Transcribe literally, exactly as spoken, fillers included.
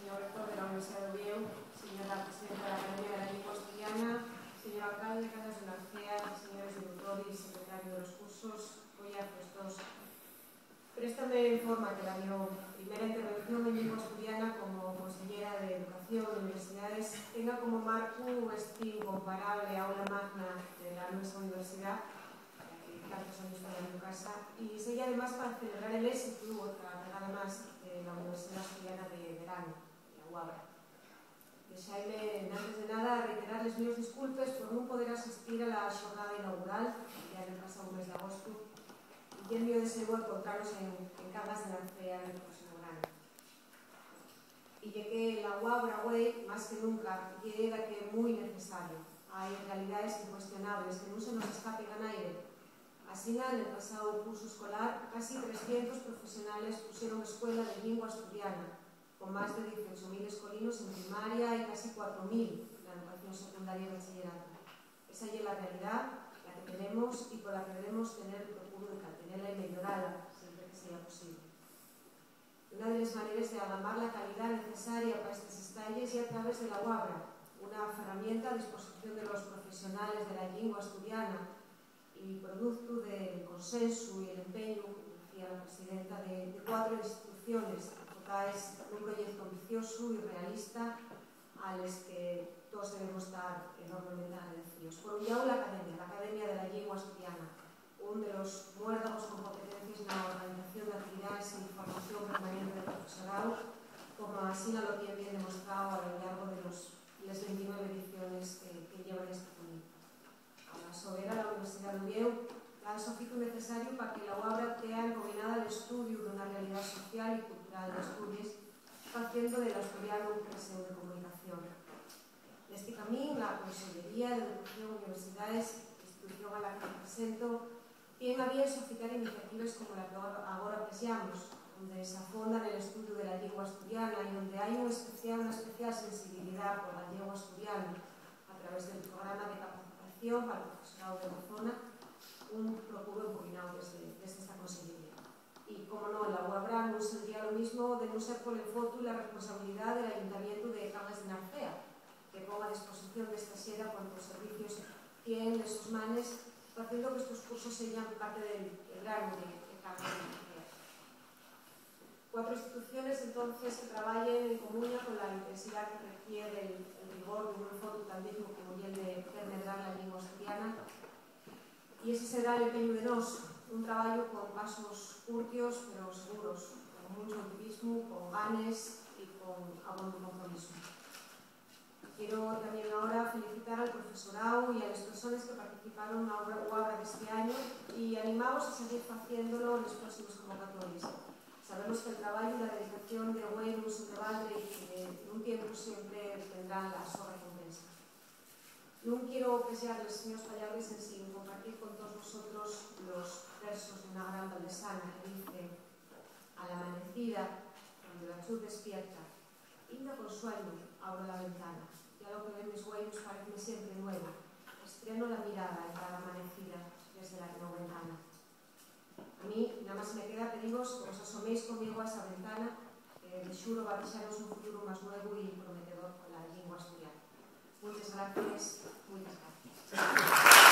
Señor rector de la Universidad de Oviedo, señora presidenta de la Academia de la Lengua Asturiana, señor alcalde de Cangas de Narcea, señores director y secretario de los cursos, collafes toos. Préstame en forma que la mio primera intervención en lengua asturiana como consellera de Educación y Universidades tenga como marcu esti incomparable aula magna de la nuestra universidad, la que tantos años foi la mio casa, y seya además para celebrar el éxito, otra vegada más, de la Universidad Asturiana de Verano, la UAVRA. Dexaime, antes de nada, reiterar les mios disculpes por nun poder asistir a la xornada inaugural, ya nel pasao mes d'agostu, y ye'l mio deseu encontranos en, en Cangas de Narcea nel próximo veranu. Y ye que la UAVRA güei, más que nunca, ye daqué mui necesario. Hai realidaes incuestionables que nun se nos escapen a naide. Asina, nel pasao cursu escolar, casi trescientos profesionales puxeron escuela de llingua asturiana, con más de dieciocho mil escolinos en primaria y casi cuatro mil na educación secundaria y bachilleratu. Esa ye la realidá, la que tenemos y pola que debemos tener el procuru de caltenela y mellorala, siempre que seya posible. Una de les maneres de agamar la calidá necesaria pa estes estalles ye a traves de la UAVRA, una ferramienta a disposición de los profesionales de la llingua asturiana y productu del consensu y el empeñu, como decía la presidenta, de, de cuatro instituciones enfocaes nun proyecto ambiciosu y realista a les que toos debemos tar enormemente agradecíos. Por un llau, la Academia, la Academia de la Llingua Asturiana, un de los muérdagos con competencias na organización d'actividaes y formación permanente del profesorao, como asina lo tien bien demostrao a lo llargo de los, les ventinueve ediciones que, que lleva nesti caminín. A la so vera, la Universidá d'Uviéu ta al so fitu necesariu pa que la UAVRA tea encaminada al estudiu d'una realidá social y cultural d'Asturies, faciendo del asturianu un deseu de comunicación. Nesti camín, la Consellería d'Educación y Universidaes, institución a la que represento, tien a bien sofitar iniciatives como la que agora, agora apreciamos, onde s'afonda nel estudiu de la llingua asturiana y onde hai un especial, una especial sensibilidá pol gallego asturianu a traves del programa de capacitación pal profesorao de la zona, un procuru empoquináu desde, desde esta consellería. Y, como non, la UAVRA nun sería lo mismo de nun ser pol enfotu y la responsabilidá del Ayuntamientu de Cangas de Narcea, que pon a disposición d'esta xera cuantos servicios tien nes sos manes, faciendo que estos cursos seyan parte del, del granu de, de Cangas de Narcea. Cuatro instituciones, entonces, que trabayen en comuña con la intensidá que requier el, el rigor d'un enfotu tan dignu como ye'l de permedrar la llingua asturiana. Y ese será l'empeñu de nós, un trabayu con pasos curtios, pero seguros, con munchu optimismu, con ganes y con abondu compromisu. Quiero tamién agora felicitar al profesorao y a les persones que participaron na obra, obra d'esti añu y animavos a seguir faciéndolo nes próximes convocatorias. Sabemos que el trabayu y la dedicación de güei nun son de balde y que nun tiempu siempre tendrán la so recompensa. Nun quiero pesllar les mios pallabres ensin compartir con toos vosotros los versos d'una gran valdesana que dice: "A l'amanecida, cuando la chuz despierta, inda con sueñu, abro la ventana. Ya lo que ven mes güeyos paezme siempre nuevo. Estreno la mirada en cada amanecida desde la que no ventana". A mí, namás me queda pedivos que vos asoméis conmigo a esa ventana, que, de xuru, va dexanos un futuru más nuevu y prometedor con la llingua asturiana. Muites gracies, muites gracies.